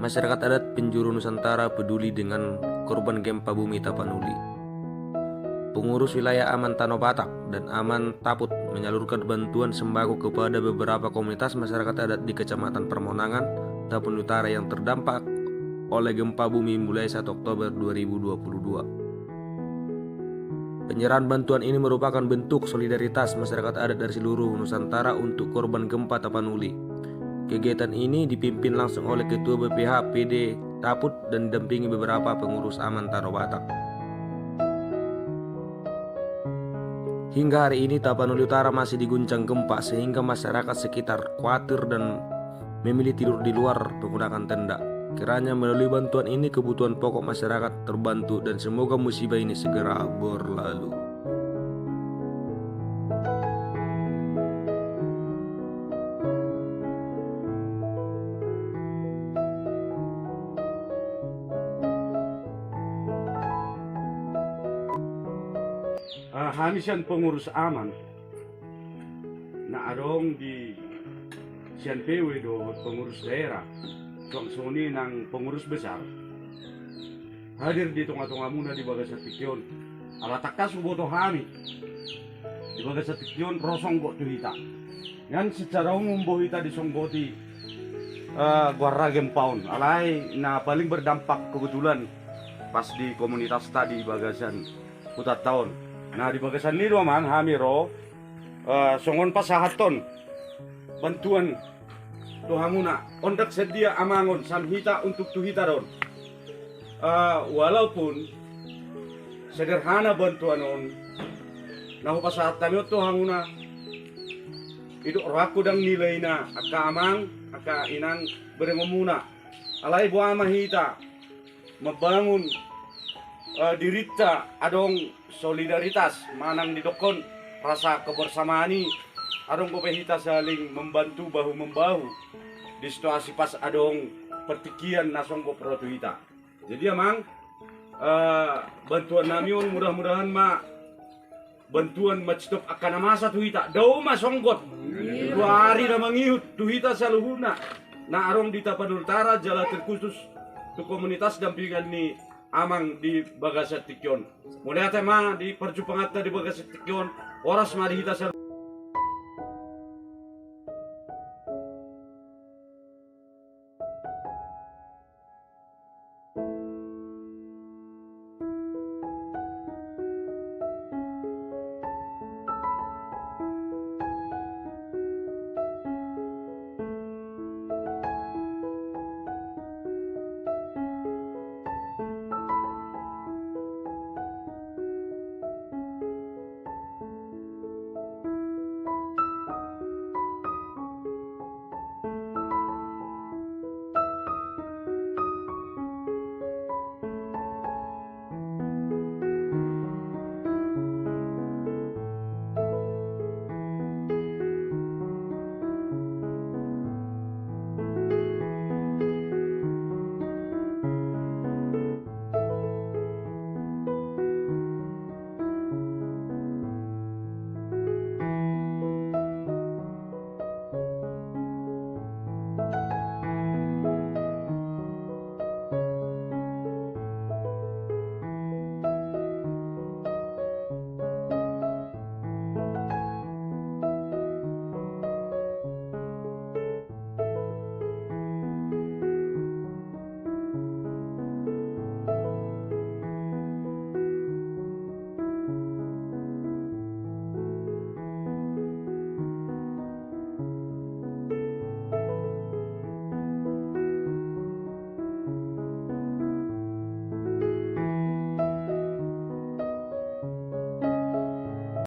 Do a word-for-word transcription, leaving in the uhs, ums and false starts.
Masyarakat adat penjuru Nusantara peduli dengan korban gempa bumi Tapanuli. Pengurus wilayah Aman Tano Batak dan Aman Taput menyalurkan bantuan sembako kepada beberapa komunitas masyarakat adat di Kecamatan Permonangan, Tapanuli Utara yang terdampak oleh gempa bumi mulai satu Oktober dua ribu dua puluh dua. Penyerahan bantuan ini merupakan bentuk solidaritas masyarakat adat dari seluruh Nusantara untuk korban gempa Tapanuli. Kegiatan ini dipimpin langsung oleh Ketua B P H P D Taput dan didampingi beberapa pengurus Aman Tano Batak. Hingga hari ini, Tapanuli Utara masih diguncang gempa, sehingga masyarakat sekitar khawatir dan memilih tidur di luar menggunakan tenda. Kiranya melalui bantuan ini, kebutuhan pokok masyarakat terbantu, dan semoga musibah ini segera berlalu. Ah, hami sian pengurus Aman na adong di sian P W dohot pengurus daerah, suang songon i nang pengurus besar, hadir di tonga-tongamuna di bagasan tingki on. Ala tangkas huboto hami di bagasan tingki on ro songgot tu hita. Nian secara umum boi hita disomboti, eh, goarna gempa on. Alai na paling berdampak kebetulan pas di komunitasta di bagasan hutanta on. Nah, di bagasan i do, Amang, hami ro, eh, songon pasahathon bantuan tu hamuna. On ndang sadia, Amang, on sian hita untuk tu hita do on. Eh, walaupun sederhana bantuan on na hupasahat hami on tu hamuna, idok rohangku ndang nilaina angka amang, angka inang, berengonmuna. Alai boha ma hita mambangun, eh, dirinta adong solidaritas, manang didokhon rasa kebersamaan i, adong dope hita saling membantu bahu-membahu di situasi pas adong partingkian na songgot ro tu hita. Jadi, Amang, eh, bantuan nami on mudah-mudahan ma bantuan mansitop angka na masa tu hita. Dao ma songgot. Dua ari na mangihut tu hita saluhutna na adong di Tapanuli Utara, jala terkhusus tu komunitas dampingan ni Amang di bagasan tingki on. Mauliate ma di parjumpanganta di bagasan tingki on. Horas ma di hita saluhutna.